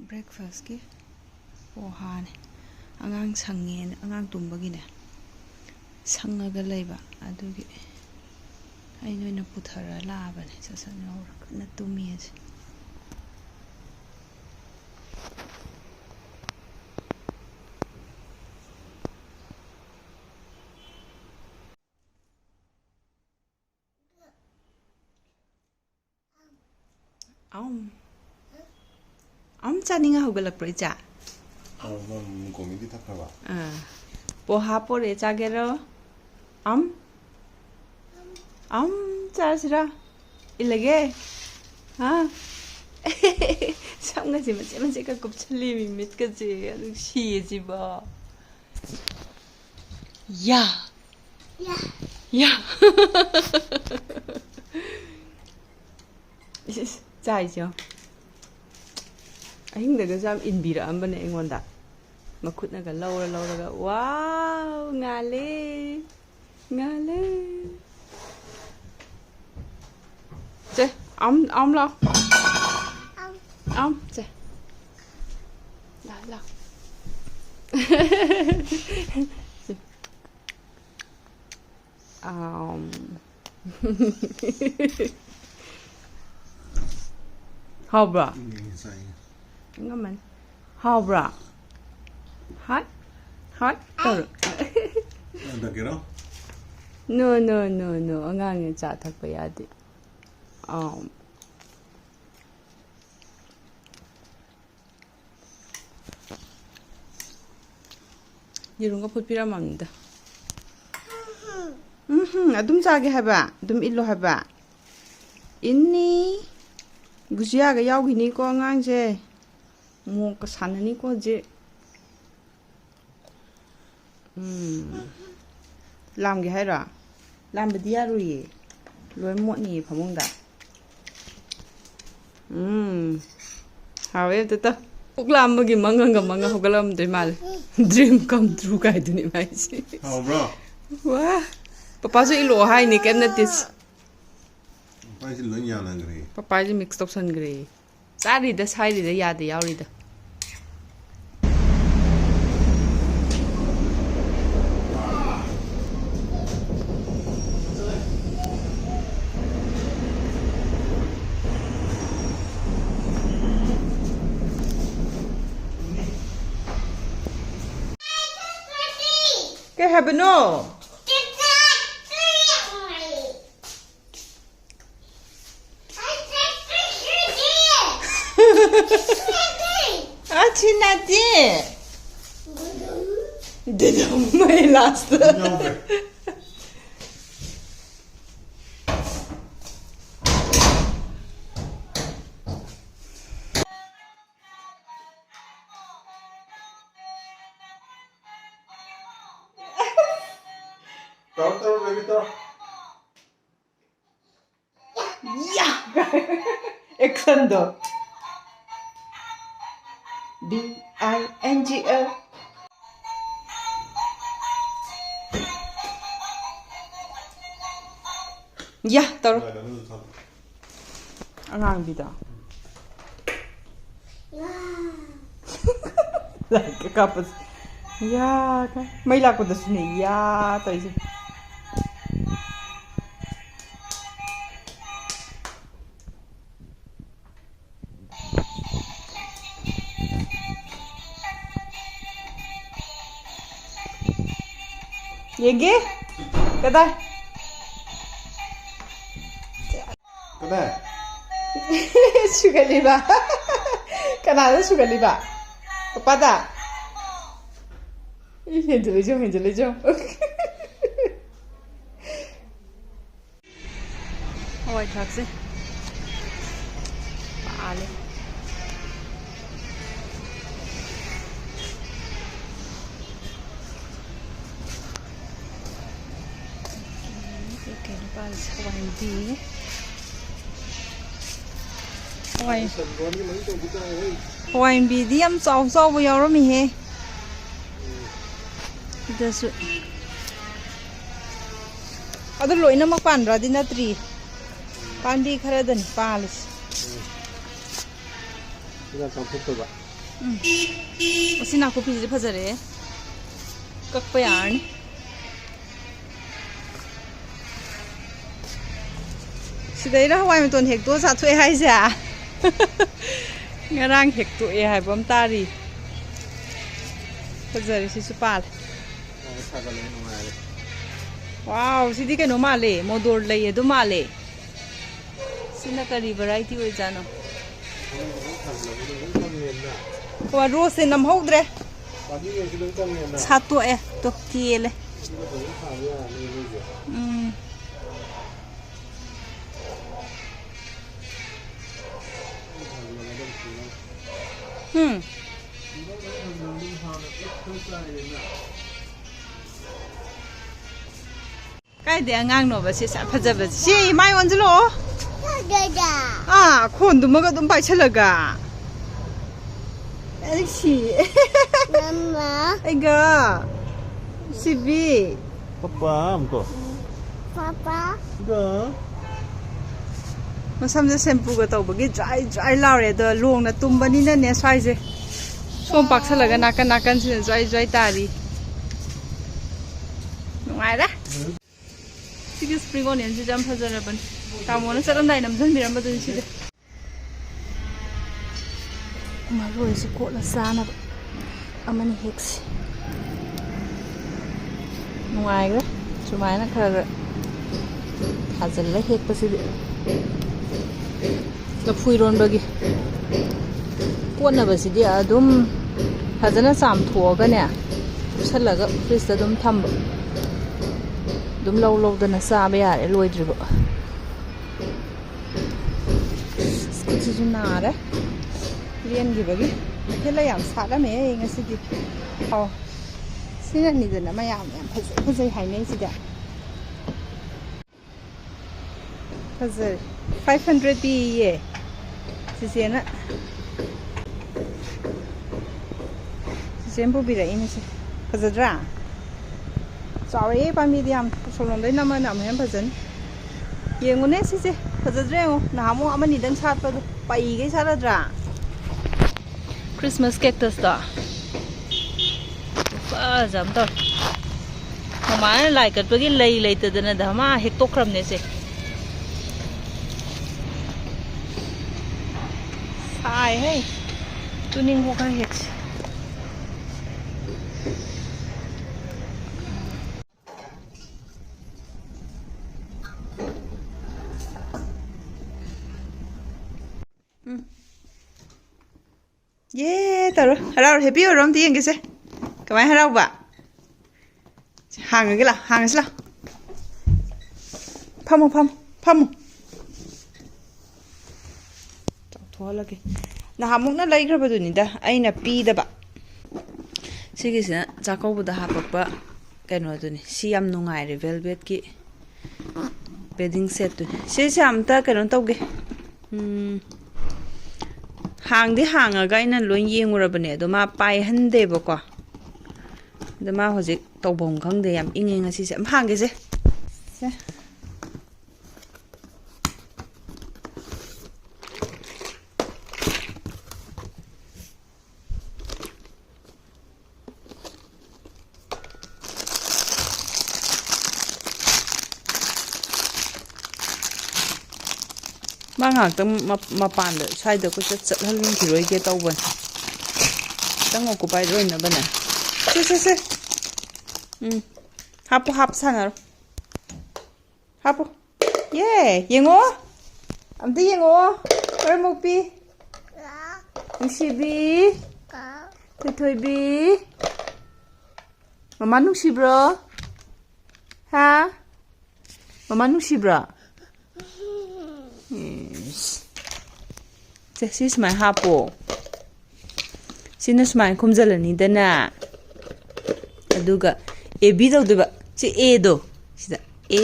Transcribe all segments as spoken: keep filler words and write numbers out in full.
ꯕ꯭ꯔꯦꯛꯐꯥꯁꯀꯤ ꯄꯣꯍꯥꯅꯦ꯫ ꯑꯉꯥꯡ ꯁꯪꯉꯦꯅ, ꯑꯉꯥꯡ ꯇꯨꯝꯕꯒꯤꯅꯦ, ꯁꯪꯉꯒ ꯂꯩꯕ, ꯑꯗꯨꯒꯤ ꯑꯩꯅ ꯑꯣꯏꯅ ꯄꯨꯊꯔ ꯂꯥꯛꯑꯕꯅꯦ꯫ ꯁꯠ ꯁꯠ ꯉꯧꯔ ꯀꯟꯅ ꯇꯨꯝꯃꯤ ꯑꯁꯤ꯫ ꯑꯝ꯫ ꯑꯝ ꯆꯥꯅꯤꯡꯉ ꯍꯧꯒꯠꯂꯛꯄ꯭ꯔꯣ, ꯏꯆꯥ? ꯑꯧ, ꯃꯥ ꯀꯣꯃꯦꯗꯤ ꯊꯛꯈ꯭ꯔꯕ? ꯑꯥ꯫ ꯄꯣꯍꯥ ꯄꯣꯔꯦ, ꯆꯥꯒꯦꯔꯣ? ꯑꯝ? ꯑꯝ ꯆꯥꯁꯤꯔꯥ? ꯏꯜꯂꯒꯦ? ꯍꯥ? ꯁꯝꯒꯁꯦ ꯃꯆꯦꯠ ꯃꯆꯦꯠꯀ ꯀꯨꯞꯁꯜꯂꯤ, ꯃꯤꯠꯀꯁꯦ ꯅꯨꯡꯁꯤꯌꯦ ꯁꯤꯕꯣ꯫ ꯌꯥ꯫ ꯌꯥ꯫ ꯏꯁ, ꯏꯁ, ꯆꯥꯏꯁꯦ ꯌꯦꯡꯉꯣ꯫ ꯑꯍꯤꯡꯗꯒꯁꯨ ꯌꯥꯝ ꯏꯟꯕꯤꯔꯛꯑꯝꯕꯅꯦ ꯑꯩꯉꯣꯟꯗ꯫ ꯃꯈꯨꯠꯅꯒ ꯂꯧꯔ ꯂꯧꯔꯒ, "ꯋꯥꯎ, ꯉꯥꯜꯂꯦ, ꯉꯥꯜꯂꯦ"꯫ ꯁꯦ, ꯑꯝ, ꯑꯝ ꯂꯥꯎ꯫ ꯑꯝ, ꯁꯦ꯫ ꯂꯥꯎ, ꯂꯥꯎ꯫ ꯑꯝ꯫ ꯍꯥꯎꯕ꯭ꯔꯣ? ꯎꯝ, ꯉꯁꯥꯏ꯫ ꯉꯝꯃꯅꯤ꯫ ꯍꯥꯎꯕ꯭ꯔꯣ? ꯍꯥꯏ? ꯍꯥꯏ? ꯇꯧꯔꯣ꯫ ꯍꯟꯗꯛꯀꯤꯔꯣ? No, no, no, no. ꯑꯉꯥꯡꯅ ꯆꯥ ꯊꯛꯄ ꯌꯥꯗꯦ꯫ ꯑꯝ꯫ ꯌꯦꯔꯨꯝꯒ ꯐꯨꯠꯄꯤꯔꯝꯃꯕꯅꯤꯗ꯫ ꯎꯝꯍꯨꯝ, ꯑꯗꯨꯝ ꯆꯥꯒꯦ ꯍꯥꯏꯕ? ꯑꯗꯨꯝ ꯏꯜꯂꯣ ꯍꯥꯏꯕ? ꯏꯟꯅꯤ꯫ ꯕꯨꯖꯤꯌꯥꯒ ꯌꯥꯎꯈꯤꯅꯤꯀꯣ ꯑꯉꯥꯡꯁꯦ꯫ ꯃꯣꯛꯀ ꯁꯥꯟꯅꯅꯤꯀꯣ ꯍꯧꯖꯤꯛ꯫ ꯎꯝ꯫ ꯂꯥꯝꯒꯦ ꯍꯥꯏꯔꯣ? ꯂꯥꯝꯕꯗꯤ ꯌꯥꯔꯣꯏꯌꯦ꯫ ꯂꯣꯏ ꯃꯣꯠꯅꯤꯌꯦ ꯐꯃꯨꯡꯗ꯫ ꯎꯝ꯫ ꯍꯥꯎꯋꯦ ꯑꯝꯇ ꯇꯧ꯫ ꯄꯨꯛ ꯂꯥꯝꯕꯒꯤ ꯃꯪꯉꯒ ꯃꯪꯉ ꯍꯧꯒꯠꯂꯝꯗꯣꯏ ꯃꯥꯜꯂꯦ꯫ Dream come true ꯀꯥꯏꯗꯨꯅꯤ ꯃꯥꯏꯁꯦ꯫ ꯍꯥꯎꯕ꯭ꯔꯣ? ꯋꯥ꯫ ꯄꯄꯥꯁꯨ ꯏꯜꯂꯛꯑꯣ ꯍꯥꯏꯅꯤ, ꯀꯩꯝ ꯅꯠꯇꯦ꯫ ꯄꯄꯥꯁꯦ ꯂꯣꯏ ꯌꯥꯅꯈ꯭ꯔꯦ꯫ ꯄꯄꯥꯁꯦ mix ꯇꯧꯁꯟꯈ꯭ꯔꯦ꯫ ꯆꯥꯔꯤꯗ ꯁꯥꯏꯔꯤꯗ ꯌꯥꯗ ꯌꯥꯎꯔꯤꯗ꯫ ꯍꯥꯏꯕꯅꯣ? ꯑꯁꯤ ꯅꯠꯇꯦ꯫ ꯗꯨꯗꯨꯝ ꯍꯥꯏ ꯂꯥꯁꯇ꯫ ꯇꯧꯔꯣ, ꯇꯧꯔꯣ, ꯕꯦꯕꯤ, ꯇꯧꯔꯣ꯫ ꯌꯥ! ꯑꯦꯛꯁꯟꯗꯣ꯫ B I N G L꯫ ꯌꯥ! ꯇꯧꯔꯣ꯫ ꯑꯉꯥꯡꯕꯤꯗꯣ꯫ ꯂꯥꯏꯠꯀ ꯀꯥꯞꯄꯁꯦ꯫ ꯌꯥ! ꯃꯩ ꯂꯥꯛꯄꯗꯁꯨꯅꯦ ꯌꯥ! ꯇꯧꯔꯤꯁꯦ꯫ ꯌꯦꯡꯒꯦ꯫ ꯀꯗꯥꯏ? ꯀꯗꯥꯏ? ꯁꯨꯒꯠꯂꯤꯕ꯫ ꯀꯅꯥꯗ ꯁꯨꯒꯠꯂꯤꯕ? ꯄꯄꯥꯗ? ꯏ, ꯍꯦꯟꯖꯤꯜꯂꯤꯁꯦ ꯌꯦꯡꯉꯨ, ꯍꯦꯟꯖꯤꯜꯂꯤꯁꯦ ꯌꯦꯡꯉꯨ꯫ ꯍꯋꯥꯏ ꯊ꯭ꯔꯥꯛꯁꯦ ꯄꯥꯜꯂꯦ꯫ ꯀꯩꯅꯣ ꯄꯥꯜꯂꯤꯁꯦ? ꯍꯋꯥꯏ ꯃꯨꯕꯤ꯫ ꯍꯋꯥꯏ, ꯍꯋꯥꯏ ꯃꯨꯕꯤꯗꯤ ꯌꯥꯝ ꯆꯥꯎ ꯆꯥꯎꯕ ꯌꯥꯎꯔꯝꯃꯤꯍꯦ꯫ ꯁꯤꯗꯁꯨ꯫ ꯑꯗꯨ ꯂꯣꯏꯅꯃꯛ ꯄꯥꯟꯕ꯭ꯔꯥꯗꯤ ꯅꯠꯇ꯭ꯔꯤ꯫ ꯄꯥꯝꯕꯤ ꯈꯔꯗꯅꯤ ꯄꯥꯜꯂꯤꯁꯦ꯫ ꯁꯤꯅ ꯆꯥꯎꯊꯣꯛꯇꯕ꯫ ꯎꯝ꯫ ꯑꯁꯤ ꯅꯥꯀꯨꯞꯄꯤꯁꯤꯗꯤ ꯐꯖꯔꯦ꯫ ꯀꯛꯄ ꯌꯥꯔꯅꯤ꯫ ꯁꯤꯗꯩꯔ ꯍꯋꯥꯏ ꯃꯇꯣꯟ ꯍꯦꯛꯇꯣꯛꯑ ꯆꯥꯊꯣꯛꯑꯦ ꯍꯥꯏꯁꯦ? ꯉꯔꯥꯡ ꯍꯦꯛꯇꯣꯛꯑꯦ ꯍꯥꯏꯕ ꯑꯃ ꯇꯥꯔꯤ꯫ ꯐꯖꯔꯦ, ꯁꯤꯁꯨ ꯄꯥꯜꯂꯦ꯫ ꯁꯥꯒꯠꯂꯦ, ꯅꯨꯡꯉꯥꯏꯔꯦ꯫ ꯋꯥꯎ, ꯁꯤꯗꯤ ꯀꯩꯅꯣ ꯃꯥꯜꯂꯦ, ꯃꯣꯗꯣꯔ ꯂꯩ ꯑꯗꯨ ꯃꯥꯜꯂꯦ꯫ ꯁꯤꯅ ꯀꯔꯤ variety ꯑꯣꯏꯖꯥꯠꯅꯣ? ꯀꯣ, ꯔꯣꯁꯁꯦ ꯅꯝꯍꯧꯗ꯭ꯔꯦ꯫ ꯁꯥꯠꯇꯣꯛꯑꯦ꯫ ꯇꯣ, ꯀꯦꯜꯂꯦ꯫ ꯎꯝ꯫ ꯎꯝ꯫ ꯀꯥꯏꯗꯩ ꯑꯉꯥꯡꯅꯣꯕ ꯁꯤ ꯁꯛ ꯐꯖꯕꯁꯦ? ꯁꯤ ꯃꯥꯏ ꯑꯣꯟꯁꯤꯜꯂꯛꯑꯣ꯫ ꯑꯥ, ꯈꯣꯟꯗꯨꯃꯒ ꯑꯗꯨꯝ ꯄꯥꯏꯁꯜꯂꯒ꯫ ꯑꯩ ꯁꯤ꯫ ꯃꯃꯥ꯫ ꯑꯩꯒ꯫ ꯁꯤꯕꯤ꯫ ꯄꯄꯥ ꯑꯃꯨꯛꯀꯣ꯫ ꯄꯄꯥ꯫ ꯒ꯫ ꯃꯁꯝꯁꯦ ꯁꯦꯝꯄꯨꯒ ꯇꯧꯕꯒꯤ ꯖ꯭ꯋꯥꯏ ꯖ꯭ꯋꯥꯏ ꯂꯥꯎꯔꯦ꯫ ꯑꯗꯣ ꯂꯣꯡꯅ ꯇꯨꯝꯕꯅꯤꯅꯅꯦ ꯁ꯭ꯋꯥꯏꯁꯦ꯫ ꯁꯣꯝ ꯄꯥꯛꯁꯜꯂꯒ ꯅꯥꯀꯟ ꯅꯥꯀꯟꯁꯤꯅ ꯖ꯭ꯋꯥꯏ ꯖ꯭ꯋꯥꯏ ꯇꯥꯔꯤ꯫ ꯅꯨꯡꯉꯥꯏꯔꯦ꯫ ꯁꯤꯒꯤ spring onionꯁꯤꯁꯨ ꯌꯥꯝ ꯐꯖꯔꯕꯅꯤ꯫ ꯇꯥꯃꯣꯅ ꯆꯠꯂꯝꯗꯥꯏ ꯅꯝꯁꯤꯟꯕꯤꯔꯝꯕꯗꯨꯅꯤ ꯁꯤꯁꯦ꯫ ꯃꯔꯣꯏꯁꯦ ꯀꯣꯠꯂ ꯆꯥꯅꯕ ꯑꯃꯅꯤ ꯍꯦꯛꯁꯤ꯫ ꯅꯨꯡꯉꯥꯏꯈ꯭ꯔꯦ ꯁꯨꯃꯥꯏꯅ ꯈꯔ ꯈꯔ ꯊꯥꯖꯤꯜꯂ ꯍꯦꯛꯄꯁꯤꯗꯤ꯫ ꯂꯐꯨ ꯏꯔꯣꯟꯕꯒꯤ ꯀꯣꯠꯅꯕꯁꯤꯗꯤ ꯑꯗꯨꯝ ꯐꯖꯅ ꯆꯥꯝꯊꯣꯛꯑꯒꯅꯦ, ꯎꯞꯁꯜꯂꯒ fridgeꯇ ꯑꯗꯨꯝ ꯊꯝꯕ꯫ ꯑꯗꯨꯝ ꯂꯧ ꯂꯧꯗꯅ ꯆꯥꯕ ꯌꯥꯔꯦ ꯂꯣꯏꯗ꯭ꯔꯤꯕ꯫ ꯈꯨꯠꯁꯤꯁꯨ ꯅꯥꯔꯦ꯫ ꯂꯦꯟꯈꯤꯕꯒꯤ꯫ ꯀꯩꯊꯦꯜꯗ ꯌꯥꯝ ꯁꯥꯠꯂꯝꯃꯦ ꯉꯁꯤꯗꯤ꯫ ꯑꯧ꯫ ꯁꯤꯅꯅꯤꯗꯅ ꯃꯌꯥꯝ ꯌꯥꯝ ꯐꯖꯩ ꯐꯖꯩ ꯍꯥꯏꯅꯩꯁꯤꯗ꯫ ꯐꯖꯔꯦ꯫ Five hundred ꯄꯤꯌꯦ꯫ ꯆꯤꯆꯦꯅ꯫ ꯆꯤꯆꯦꯅ ꯄꯨꯕꯤꯔꯛꯏꯅꯦ ꯁꯦ꯫ ꯐꯖꯗ꯭ꯔꯥ? ꯆꯥꯎꯔꯛꯑꯦ ꯄꯥꯝꯕꯤꯗꯤ ꯌꯥꯝ꯫ ꯑꯁꯣꯝꯂꯣꯝꯗꯩ ꯅꯝꯃꯅ ꯑꯃꯨꯛ ꯍꯦꯟꯅ ꯐꯖꯅꯤ꯫ ꯌꯦꯡꯉꯨꯅꯦ ꯁꯤꯁꯦ꯫ ꯐꯖꯗ꯭ꯔꯥ ꯌꯦꯡꯉꯣ꯫ ꯅꯍꯥꯟꯃꯨꯛ ꯑꯃꯅꯤꯗꯪ ꯁꯥꯠꯄꯗꯣ ꯄꯩꯒꯩ ꯁꯥꯠꯂꯗ꯭ꯔꯥ? Christmas cactusꯇꯣ꯫ ꯐꯖ ꯑꯃ ꯇꯧꯔꯦ꯫ ꯃꯃꯥꯅ ꯂꯥꯏ ꯀꯠꯄꯒꯤ ꯂꯩ ꯂꯩꯇꯗꯅ ꯙꯃꯥ ꯍꯦꯛꯇꯣꯛꯈ꯭ꯔꯕꯅꯦ ꯁꯦ꯫ ꯁꯥꯏꯍꯦ꯫ ꯇꯨꯅꯤꯡꯈꯣꯛ ꯈꯔ ꯍꯦꯛꯁꯤ꯫ ꯎꯝ꯫ ꯌꯦ ꯇꯧꯔꯣ, ꯍꯔꯥꯎꯔꯣ, ꯍꯦꯞꯄꯤ ꯑꯣꯏꯔꯣ, ꯑꯝꯇ ꯌꯦꯡꯒꯦꯁꯦ꯫ ꯀꯃꯥꯏ ꯍꯔꯥꯎꯕ? ꯍꯥꯡꯉꯒꯦ ꯂꯥꯎ, ꯍꯥꯡꯉꯁꯤ ꯂꯥꯎ꯫ ꯐꯝꯃꯣ, ꯐꯝꯃꯣ, ꯐꯝꯃꯣ꯫ ꯆꯥꯎꯊꯣꯛꯍꯜꯂꯒꯦ꯫ ꯅꯍꯥꯟꯃꯨꯛꯅ ꯂꯩꯈ꯭ꯔꯕꯗꯨꯅꯤꯗ, ꯑꯩꯅ ꯄꯤꯗꯕ꯫ ꯁꯤꯒꯤꯁꯤꯅ ꯆꯥꯛꯀꯧꯕꯗ ꯍꯥꯞꯄꯛꯄ ꯀꯩꯅꯣꯗꯨꯅꯤ꯫ ꯁꯤ ꯌꯥꯝ ꯅꯨꯡꯉꯥꯏꯔꯦ, velvetꯀꯤ bedding setꯇꯨꯅꯤ꯫ ꯁꯤꯁꯦ ꯑꯝꯇ ꯀꯩꯅꯣ ꯇꯧꯒꯦ꯫ ꯎꯝ, ꯍꯥꯡꯗꯤ ꯍꯥꯡꯉꯒ ꯑꯩꯅ ꯂꯣꯏ ꯌꯦꯡꯉꯨꯔꯕꯅꯦ, ꯑꯗꯣ ꯃꯥ ꯄꯥꯏꯍꯟꯗꯦꯕꯀꯣ꯫ ꯑꯗꯣ ꯃꯥ ꯍꯧꯖꯤꯛ ꯇꯧꯐꯝ ꯈꯪꯗꯦ, ꯌꯥꯝ ꯏꯪꯉꯦ ꯉꯁꯤꯁꯦ꯫ ꯑꯝ ꯍꯥꯡꯒꯦꯁꯦ꯫ ꯁꯦ꯫ ꯃꯥ ꯉꯥꯏꯍꯥꯛꯇꯪ ꯃ-, ꯃꯄꯥꯟꯗ ꯁ꯭ꯋꯥꯏꯗ ꯀꯣꯏꯆꯠ ꯆꯠꯍꯟꯈꯤꯔꯣꯏꯒꯦ ꯇꯧꯕꯅꯦ꯫ ꯈꯤꯇꯪ occupied ꯑꯣꯏꯅꯕꯅꯦ꯫ ꯁꯦ, ꯁꯦ, ꯁꯦ꯫ ꯎꯝ꯫ ꯍꯥꯞꯄꯨ, ꯍꯥꯞ ꯁꯥꯟꯅꯔꯣ꯫ ꯍꯥꯞꯄꯨ꯫ ꯌꯦ, ꯌꯦꯡꯉꯣ꯫ ꯑꯝꯇ ꯌꯦꯡꯉꯣ꯫ ꯃꯔꯝ ꯃꯣꯛꯄꯤ꯫ ꯅꯨꯡꯁꯤꯕꯤ꯫ ꯊꯣꯏꯊꯣꯏꯕꯤ꯫ ꯃꯃꯥ ꯅꯨꯡꯁꯤꯕ꯭ꯔꯣ? ꯍꯥ? ꯃꯃꯥ ꯅꯨꯡꯁꯤꯕ꯭ꯔꯣ? ꯏꯁ꯫ ꯁꯦ, ꯁꯤ ꯁꯨꯃꯥꯏꯅ ꯍꯥꯞꯄꯣ꯫ ꯁꯤꯅ ꯁꯨꯃꯥꯏꯅ ꯈꯨꯝꯖꯤꯜꯂꯅꯤꯗꯅ꯫ ꯑꯗꯨꯒ A B ꯇꯧꯗꯣꯏꯕ꯫ ꯁꯤ Aꯗꯣ꯫ ꯁꯤꯗ꯫ A,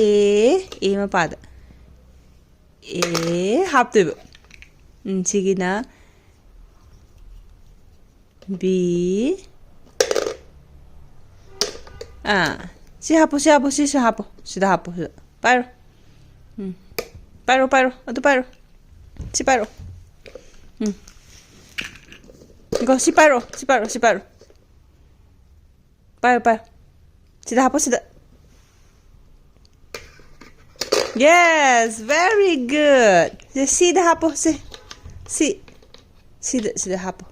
A ꯃꯄꯥꯗ꯫ A ꯍꯥꯞꯇꯣꯏꯕ꯫ Um, ꯁꯤꯒꯤꯅ B꯫ ꯑꯥ, ꯁꯤ ꯍꯥꯞꯄꯨ, ꯁꯤ ꯍꯥꯞꯄꯨ, ꯁꯤꯁꯨ ꯍꯥꯞꯄꯨ, ꯁꯤꯗ ꯍꯥꯞꯄꯨ, ꯁꯤꯗ꯫ ꯄꯥꯏꯔꯣ꯫ ꯎꯝ꯫ ꯄꯥꯏꯔꯣ, ꯄꯥꯏꯔꯣ, ꯑꯗꯨ ꯄꯥꯏꯔꯣ꯫ ꯁꯤ ꯄꯥꯏꯔꯣ꯫ ꯎꯝ꯫ ꯉꯥꯏꯈꯣ, ꯁꯤ ꯄꯥꯏꯔꯣ, ꯁꯤ ꯄꯥꯏꯔꯣ, ꯁꯤ ꯄꯥꯏꯔꯣ꯫ ꯄꯥꯏꯌꯣ, ꯄꯥꯏꯌꯣ꯫ ꯁꯤꯗ ꯍꯥꯞꯄꯣ, ꯁꯤꯗ꯫ Yes, very good. ꯁꯤ, ꯁꯤꯗ ꯍꯥꯞꯄꯣ, ꯁꯤ꯫ ꯁꯤ꯫ ꯁꯤꯗ, ꯁꯤꯗ ꯍꯥꯞꯄꯣ꯫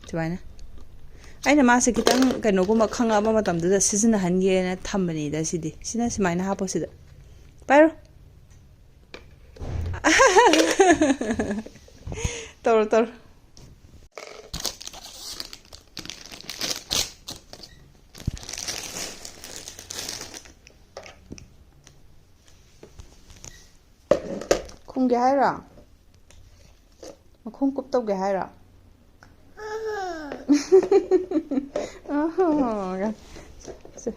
ꯁꯨꯃꯥꯏꯅ꯫ ꯑꯩꯅ ꯃꯥꯁꯦ ꯈꯤꯇꯪ ꯀꯩꯅꯣꯒꯨꯝꯕ ꯈꯪꯉꯛꯑꯕ ꯃꯇꯝꯗꯨꯗ ꯁꯤꯖꯤꯟꯅꯍꯟꯒꯦꯅ ꯊꯝꯕꯅꯤꯗ ꯁꯤꯗꯤ꯫ ꯁꯤꯅ ꯁꯨꯃꯥꯏꯅ ꯍꯥꯞꯄꯣ ꯁꯤꯗ꯫ ꯄꯥꯏꯔꯣ꯫ ꯇꯧꯔꯣ, ꯇꯧꯔꯣ꯫ ꯈꯨꯝꯒꯦ ꯍꯥꯏꯔꯣ? ꯃꯈꯨꯝ ꯀꯨꯞꯇꯧꯒꯦ ꯍꯥꯏꯔꯣ? ꯑꯍꯣ꯫ ꯁꯦ,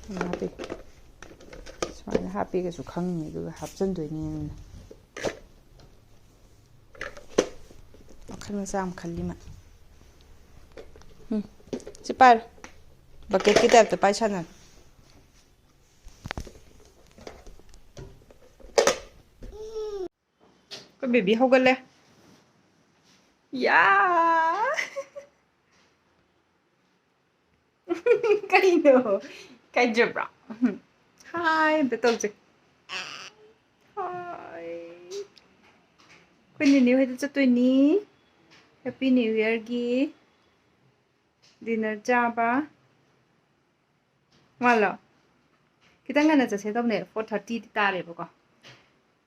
ꯁꯨꯃꯥꯏꯅ ꯍꯥꯞꯄꯤ꯫ ꯁꯨꯃꯥꯏꯅ ꯍꯥꯞꯄꯤꯒꯁꯨ ꯈꯪꯉꯤꯅꯦ, ꯑꯗꯨꯒ ꯍꯥꯞꯆꯤꯟꯗꯣꯏꯅꯦꯅ꯫ ꯋꯥꯈꯜ ꯃꯆꯥ ꯑꯃ ꯈꯜꯂꯤ ꯃꯥ꯫ ꯎꯝ꯫ ꯁꯤ ꯄꯥꯏꯔꯣ꯫ ꯕꯛꯀꯦꯠꯀꯤ ꯇꯥꯏꯞꯇ ꯄꯥꯏ ꯁꯥꯟꯅꯔꯣ꯫ ꯑꯩꯈꯣꯏ ꯕꯦꯕꯤ ꯍꯧꯒꯠꯂꯦ꯫ ꯌꯥ! ꯀꯩꯅꯣ? ꯏꯀꯥꯏꯖꯕ꯭ꯔꯥ? ꯍꯥꯏ ꯑꯝꯇ ꯇꯧꯁꯦ꯫ ꯍꯥꯏ꯫ ꯑꯩꯈꯣꯏ ꯅꯤꯅꯦ ꯍꯣꯏꯗ ꯆꯠꯇꯣꯏꯅꯤ꯫ Happy New Yearꯒꯤ dinner ꯆꯥꯕ꯫ ꯃꯥꯂꯣ? ꯈꯤꯇꯪ ꯉꯟꯅ ꯆꯠꯁꯦ ꯇꯧꯅꯦ, four thirtyꯗꯤ ꯇꯥꯔꯦꯕꯀꯣ꯫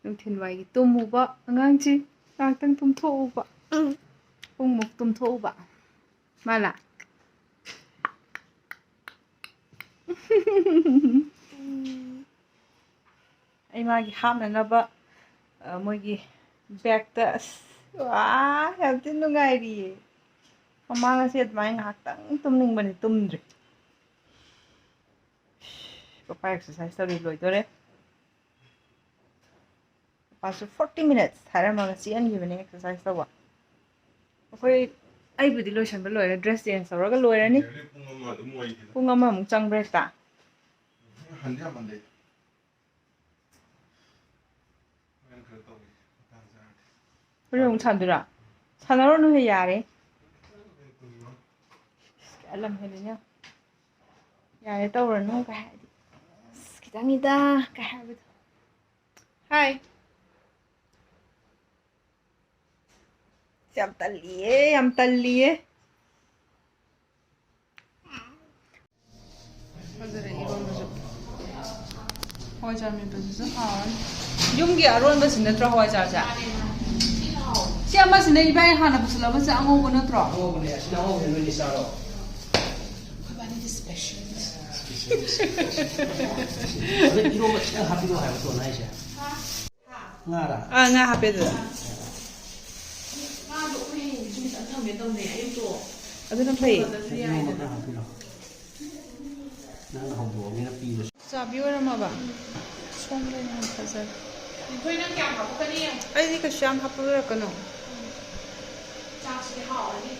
ꯅꯨꯡꯊꯤꯜ ꯋꯥꯏꯒꯤ ꯇꯨꯝꯃꯨꯕ ꯑꯉꯥꯡꯁꯤ ꯉꯥꯏꯍꯥꯛꯇꯪ ꯇꯨꯝꯊꯣꯛꯎꯕ꯫ ꯄꯨꯡꯃꯨꯛ ꯇꯨꯝꯊꯣꯛꯎꯕ꯫ ꯃꯥꯂꯥ? ꯑꯩ ꯃꯥꯒꯤ ꯍꯥꯞꯅꯅꯕ, ꯑ, ꯃꯣꯏꯒꯤ bagꯇ, ꯑꯁ, ꯋꯥ, ꯌꯥꯝ ꯊꯤꯅ ꯅꯨꯡꯉꯥꯏꯔꯤꯌꯦ꯫ ꯃꯃꯥ ꯉꯁꯤ ꯑꯗꯨꯃꯥꯏꯅ ꯉꯥꯏꯍꯥꯛꯇꯪ ꯇꯨꯝꯅꯤꯡꯕꯅꯤ, ꯇꯨꯝꯗ꯭ꯔꯤ꯫ ꯄꯄꯥ exercise ꯇꯧꯔꯤ, ꯂꯣꯏꯗꯣꯔꯦ꯫ ꯄꯄꯥꯁꯨ forty minutes ꯍꯥꯏꯔꯝꯃꯒ ꯆꯦꯟꯈꯤꯕꯅꯦ exercise ꯇꯧꯕ꯫ ꯑꯩꯈꯣꯏ, ꯑꯩꯕꯨꯗꯤ ꯂꯣꯏꯁꯟꯕ ꯂꯣꯏꯔꯦ, dress change ꯇꯧꯔꯒ ꯂꯣꯏꯔꯅꯤ꯫ Nearly ꯄꯨꯡ ꯑꯃ ꯑꯗꯨꯝ ꯑꯣꯏꯈꯤꯗ꯫ ꯄꯨꯡ ꯑꯃꯃꯨꯛ ꯆꯪꯕ꯭ꯔꯥ ꯍꯦꯛꯇ? ꯍꯟꯗꯤ ꯍꯟꯗꯦ꯫ ꯍꯣꯔꯦꯟ ꯈꯔ ꯇꯧꯒꯦ, ꯃꯇꯥꯡ ꯆꯥꯔꯗꯤ꯫ ꯍꯣꯔꯦꯟ ꯑꯃꯨꯛ ꯁꯥꯟꯗꯣꯏꯔꯥ? ꯁꯥꯟꯅꯔꯨꯅꯨꯍꯦ, ꯌꯥꯔꯦ꯫ ꯍꯣꯔꯦꯟ ꯄꯨꯡ ꯑꯃ꯫ ꯑꯂꯝ ꯍꯦꯜꯂꯤꯅꯦ꯫ ꯌꯥꯔꯦ, ꯇꯧꯔꯅꯨ ꯀꯥꯏ ꯍꯥꯏꯗꯤ꯫ ꯑꯁ, ꯈꯤꯇꯪꯅꯤꯗ ꯀꯥꯏ ꯍꯥꯏꯕꯗꯣ꯫ ꯍꯥꯏ꯫ ꯌꯥꯝ ꯇꯜꯂꯤꯌꯦ, ꯌꯥꯝ ꯇꯜꯂꯤꯌꯦ꯫ ꯐꯖꯔꯦ ꯏꯔꯣꯟꯕꯁꯨ꯫ ꯍꯋꯥꯏꯖꯥꯔ ꯃꯦꯠꯄꯁꯤꯁꯨ ꯍꯥꯎꯔꯅꯤ꯫ ꯌꯨꯝꯒꯤ ꯑꯔꯣꯟꯕꯁꯤ ꯅꯠꯇ꯭ꯔꯣ ꯍꯋꯥꯏꯖꯥꯔꯁꯦ? ꯁꯤ ꯑꯃꯁꯤꯅ ꯏꯕꯥꯏ ꯍꯥꯟꯅ ꯄꯨꯁꯤꯜꯂꯛꯑꯃꯁꯦ ꯑꯉꯧꯕ ꯅꯠꯇ꯭ꯔꯣ? ꯑꯉꯧꯕꯅꯦ, ꯑꯁꯤꯅ ꯑꯉꯧꯕꯅꯦ, ꯅꯣꯏꯗꯤ ꯆꯥꯔꯣ꯫ ꯑꯗ ꯏꯔꯣꯝꯕ ꯈꯤꯇꯪ ꯍꯥꯞꯄꯤꯔꯛꯑꯣ ꯍꯥꯏꯕ ꯇꯣꯟ ꯍꯥꯏꯁꯦ꯫ ꯉꯥꯔꯥ? ꯑꯥ, ꯉꯥ ꯍꯥꯞꯄꯦ ꯑꯗꯨꯗ꯫ ꯉꯥꯗꯣ ꯑꯩꯈꯣꯏ ꯍꯌꯦꯡꯒꯤꯁꯨ ꯈꯤꯇꯪ ꯊꯝꯒꯦ ꯇꯧꯅꯦ, ꯑꯌꯨꯛꯇꯣ꯫ ꯑꯗꯨꯅ ꯐꯩꯌꯦ꯫ ꯏꯔꯣꯝꯕ ꯈꯔ ꯍꯥꯞꯄꯤꯔꯛꯑꯣ꯫ ꯅꯪꯅ ꯍꯧꯗꯣꯛꯑꯕꯅꯤꯅ ꯄꯤꯔꯁꯨ꯫ ꯆꯥꯕꯤ ꯑꯣꯏꯔꯝꯃꯕ? ꯁꯣꯝꯗ ꯌꯥꯝ ꯐꯖꯔꯦ꯫ ꯑꯩꯈꯣꯏ ꯅꯪ ꯀꯌꯥꯝ ꯍꯥꯞꯄꯛꯀꯅꯤ? ꯑꯩꯗꯤ ꯀꯩꯁꯨ ꯌꯥꯝ ꯍꯥꯞꯄꯔꯣꯏꯔꯛꯀꯅꯣ꯫ ꯆꯥꯛꯁꯤꯗꯤ ꯍꯥꯎꯔꯅꯤ꯫